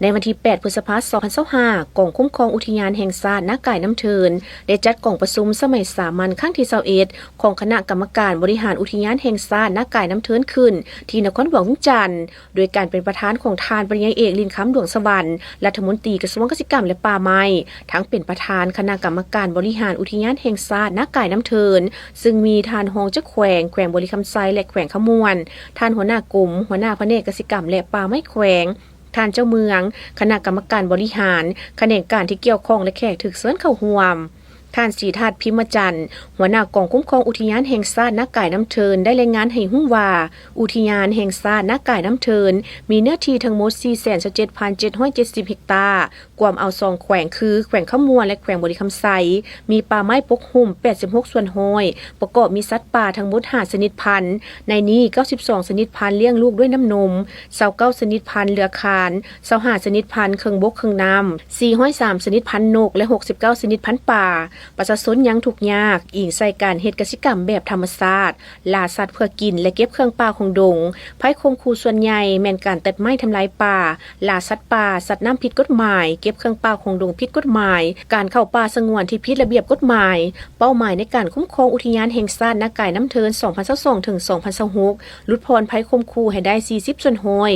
ໃນວັນທີແປດ ພຶດສະພາ ສອງພັນຊາວຫ້າ ກອງຄຸ້ມຄອງອຸທິຍານແຫ່ງຊາດນາກາຍນ້ຳເທີນ ໄດ້ຈັດກອງປະຊຸມສະໄໝສາມັນຄັ້ງທີຊາວເອັດ ຂອງຄະນະກຳມະການບໍລິຫານອຸທິຍານແຫ່ງຊາດນາກາຍນ້ຳເທີນຂຶ້ນ ທີ່ນະຄອນຫຼວງວຽງຈັນ ໂດຍການເປັນປະທານຂອງທ່ານປະລິນຍາເອກ ລິນຄຳ ດວງສະຫວັນ ລັດຖະມົນຕີກະຊວງກະສິກຳ ແລະ ປ່າໄມ້, ທັງເປັນປະທານຄະນະກຳມະການບໍລິຫານອຸທິຍານແຫ່ງຊາດນາກາຍນ້ຳເທີນ, ຊຶ່ງມີທ່ານຮອງເຈົ້າແຂວງ ແຂວງບໍລິຄຳໄຊ ແລະ ແຂວງຄຳມ່ວນ, ທ່ານຫົວໜ້າກົມ, ຫົວໜ້າພະແນກກະສິກຳ ແລະ ປ່າໄມ້ແຂວງ, ທ່ານເຈົ້າເມືອງ, ຄະນະກຳມະການບໍລິຫານ, ຂະແໜງການທີ່ກ່ຽວຂ້ອງ ແລະ ແຂກຖືກເຊີນເຂົ້າຮ່ວມ. ທ່ານ ສີທາດ ພິມມະຈັນ ຫົວໜ້າກອງຄຸ້ມຄອງອຸທິຍານແຫ່ງຊາດນາກາຍນ້ຳເທີນ ໄດ້ລາຍງານໃຫ້ຮູ້ວ່າ, ອຸທິຍານແຫ່ງຊາດນາກາຍນ້ຳເທີນ ມີເນື້ອທີ່ທັງໝົດ ສີ່ແສນຊາວເຈັດພັນເຈັດຮ້ອຍເຈັດສິບເຮັກຕາ, ກວມເອົາສອງແຂວງຄື ແຂວງຄຳມ່ວນ ແລະ ແຂວງບໍລິຄຳໄຊ, ມີປ່າໄມ້ປົກຫຸ້ມ ແປດສິບຫົກສ່ວນຮ້ອຍ, ປະກອບມີສັດປ່າທັງໝົດ ຫ້າຊະນິດພັນ, ໃນນີ້ ເກົ້າສິບສອງຊະນິດພັນລ້ຽງລູກດ້ວຍນ້ຳນົມ, ຊາວເກົ້າຊະນິດພັນເລືອຄານ, ຊາວຫ້າຊະນິດພັນເຄິ່ງບົກເຄິ່ງນ້ຳ, ສີ່ຮ້ອຍສາມຊະນິດພັນນົກ ແລະ ຫົກສິບເກົ້າຊະນິດພັນປາ. ປະຊາຊົນຍັງທຸກຍາກ, ອີງໃສ່ການເຮັດກະສິກຳແບບທຳມະຊາດ, ລ່າສັດເພື່ອກິນ ແລະ ເກັບເຄື່ອງປ່າຂອງດົງ. ໄພຂົ່ມຂູ່ສ່ວນໃຫຍ່ແມ່ນການຕັດໄມ້ທຳລາຍປ່າ, ລ່າສັດປ່າ, ສັດນ້ຳຜິດກົດໝາຍ, ເກັບເຄື່ອງປ່າຂອງດົງຜິດກົດໝາຍ, ການເຂົ້າປ່າສະຫງວນທີ່ຜິດລະບຽບກົດໝາຍ. ເປົ້າໝາຍໃນການຄຸ້ມຄອງອຸທິຍານແຫ່ງຊາດນາກາຍນ້ຳເທີນ ສອງພັນຊາວສອງ ເຖິງ ສອງພັນຊາວຫົກ ຫຼຸດຜ່ອນໄພຂົ່ມຂູ່ໃຫ້ໄດ້ ສີ່ສິບສ່ວນຮ້ອຍ,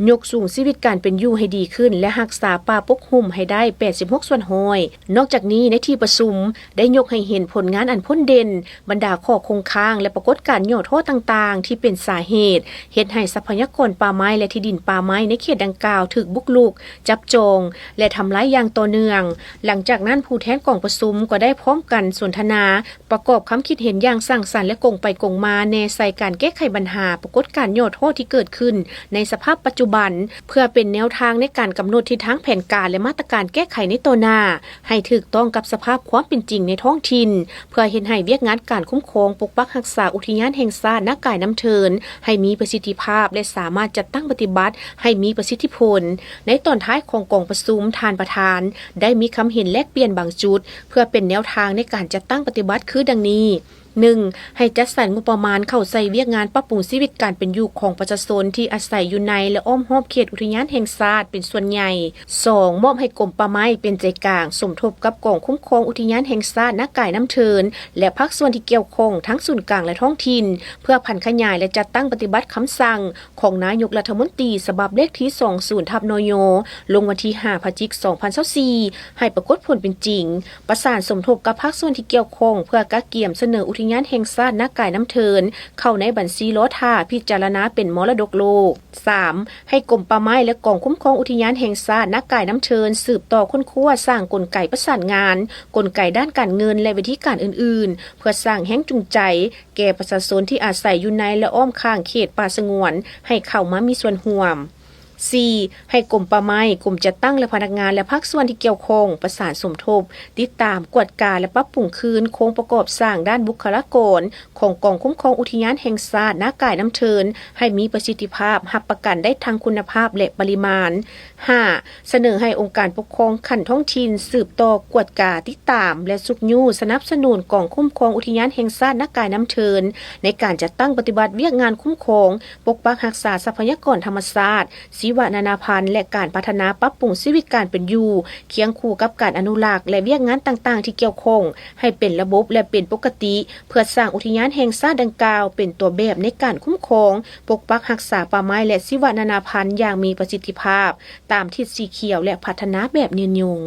ຍົກສູງຊີວິດການເປັນຢູ່ໃຫ້ດີຂຶ້ນ ແລະ ຮັກສາປ່າປົກຫຸ້ມໃຫ້ໄດ້ ແປດສິບຫົກສ່ວນຮ້ອຍ. ນອກຈາກນີ້, ໃນທີ່ປະຊຸມໄດ້ຍົກໃຫ້ເຫັນຜົນງານອັນພົ້ນເດັ່ນ, ບັນດາຂໍ້ຄົງຄ້າງ ແລະ ປາກົດການຫຍໍ້ທໍ້ຕ່າງໆ ທີ່ເປັນສາເຫດເຮັດໃຫ້ຊັບພະຍາກອນປ່າໄມ້ ແລະ ທີ່ດິນປ່າໄມ້ໃນເຂດດັ່ງກ່າວຖືກບຸກລຸກ, ຈັບຈອງ ແລະ ທຳລາຍຢ່າງຕໍ່ເນື່ອງ. ຫຼັງຈາກນັ້ນ, ຜູ້ແທນກອງປະຊຸມກໍໄດ້ພ້ອມກັນສົນທະນາ ປະກອບຄຳຄິດເຫັນຢ່າງສ້າງສັນ ແລະ ກົງໄປກົງມາແນ່ໃສ່ການແກ້ໄຂບັນຫາປາກົດການຫຍໍ້ທໍ້ທີ່ເກີດຂຶ້ນໃນສະພາບປັດຈຸບັນ, ເພື່ອເປັນແນວທາງໃນການກຳນົດທິດທາງແຜນການ ແລະ ມາດຕະການແກ້ໄຂໃນຕໍ່ໜ້າ ໃຫ້ຖືກຕ້ອງກັບສະພາບຄວາມເປັນຈິງໃນທ້ອງຖິ່ນ, ເພື່ອເຮັດໃຫ້ວຽກງານການຄຸ້ມຄອງປົກປັກຮັກສາອຸທິຍານແຫ່ງຊາດນາກາຍນ້ຳເທີນ ໃຫ້ມີປະສິດທິພາບ ແລະ ສາມາດຈັດຕັ້ງປະຕິບັດໃຫ້ມີປະສິດທິຜົນ. ໃນຕອນທ້າຍຂອງກອງປະຊຸມ, ທ່ານປະທານໄດ້ມີຄຳເຫັນແລກປ່ຽນບາງຈຸດ ເພື່ອເປັນແນວທາງໃນການຈັດຕັ້ງປະຕິບັດຄືດັ່ງນີ້. ໜຶ່ງ, ໃຫ້ຈັດສັນງົບປະມານເຂົ້າໃສ່ວຽກງານປັບປຸງຊີວິດການເປັນຢູ່ຂອງປະຊາຊົນທີ່ອາໄສຢູ່ໃນ ແລະ ອ້ອມຮອບເຂດອຸທິຍານແຫ່ງຊາດເປັນສ່ວນໃຫຍ່. ສອງ, ມອບໃຫ້ກົມປ່າໄມ້ເປັນໃຈກາງ ສົມທົບກັບກອງຄຸ້ມຄອງອຸທິຍານແຫ່ງຊາດນາກາຍນ້ຳເທີນ ແລະ ພາກສ່ວນທີ່ກ່ຽວຂ້ອງທັງສູນກາງ ແລະ ທ້ອງຖິ່ນ ເພື່ອຜັນຂະຫຍາຍ ແລະ ຈັດຕັ້ງປະຕິບັດຄຳສັ່ງ ຂອງນາຍົກລັດຖະມົນຕີ ສະບັບເລກທີ ສອງສູນ ທັບ ນຍ ລົງວັນທີ ຫ້າ ພະຈິກ ສອງພັນຊາວສີ່ ໃຫ້ປາກົດຜົນເປັນຈິງ, ປະສານສົມທົບກັບພາກສ່ວນທີ່ກ່ຽວຂ້ອງ ເພື່ອກະກຽມສະເໜີອຸທິຍານແຫ່ງຊາດນາກາຍນ້ຳເທີນ ເຂົ້າໃນບັນຊີລໍຖ້າພິຈາລະນາເປັນມໍລະດົກໂລກ. ສາມ, ໃຫ້ກົມປ່າໄມ້ ແລະ ກອງຄຸ້ມຄອງອຸທິຍານແຫ່ງຊາດນາກາຍນ້ຳເທີນ ສືບຕໍ່ຄົ້ນຄວ້າສ້າງກົນໄກປະສານງານ, ກົນໄກດ້ານການເງິນ ແລະ ວິທີການອື່ນໆ ເພື່ອສ້າງແຮງຈູງໃຈ ແກ່ປະຊາຊົນທີ່ອາໄສຢູ່ໃນ ແລະ ອ້ອມຂ້າງເຂດປ່າສະຫງວນ ໃຫ້ເຂົ້າມາມີສ່ວນຮ່ວມ. ສີ່, ໃຫ້ກົມປ່າໄມ້, ກົມຈັດຕັ້ງ ແລະ ພະນັກງານ ແລະ ພາກສ່ວນທີ່ກ່ຽວຂ້ອງ ປະສານສົມທົບ, ຕິດຕາມ, ກວດກາ ແລະ ປັບປຸງຄືນໂຄງປະກອບສ້າງດ້ານບຸກຄະລາກອນຂອງກອງຄຸ້ມຄອງອຸທິຍານແຫ່ງຊາດນາກາຍນ້ຳເທີນ ໃຫ້ມີປະສິດທິພາບ, ຮັບປະກັນໄດ້ທັງຄຸນນະພາບ ແລະ ປະລິມານ. ຫ້າ, ສະເໜີໃຫ້ອົງການປົກຄອງຂັ້ນທ້ອງຖິ່ນສືບຕໍ່ກວດກາ, ຕິດຕາມ ແລະ ຊຸກຍູ້ສະໜັບສະໜູນກອງຄຸ້ມຄອງອຸທິຍານແຫ່ງຊາດນາກາຍນ້ຳເທີນ ໃນການຈັດຕັ້ງປະຕິບັດວຽກງານຄຸ້ມຄອງ, ປົກປັກຮັກສາຊັບພະຍາກອນທຳມະຊາດ, ຊີວະນານາພັນ ແລະ ການພັດທະນາປັບປຸງຊີວິດການເປັນຢູ່, ຄຽງຄູ່ກັບການອະນຸລັກ ແລະ ວຽກງານຕ່າງໆທີ່ກ່ຽວຂ້ອງ ໃຫ້ເປັນລະບົບ ແລະ ເປັນປົກກະຕິ, ເພື່ອສ້າງອຸທິຍານແຫ່ງຊາດດັ່ງກ່າວເປັນຕົວແບບໃນການຄຸ້ມຄອງ, ປົກປັກຮັກສາປ່າໄມ້ ແລະ ຊີວະນານາພັນຢ່າງມີປະສິດທິພາບ, ຕາມທິດສີຂຽວ ແລະ ພັດທະນາແບບຍືນຍົງ.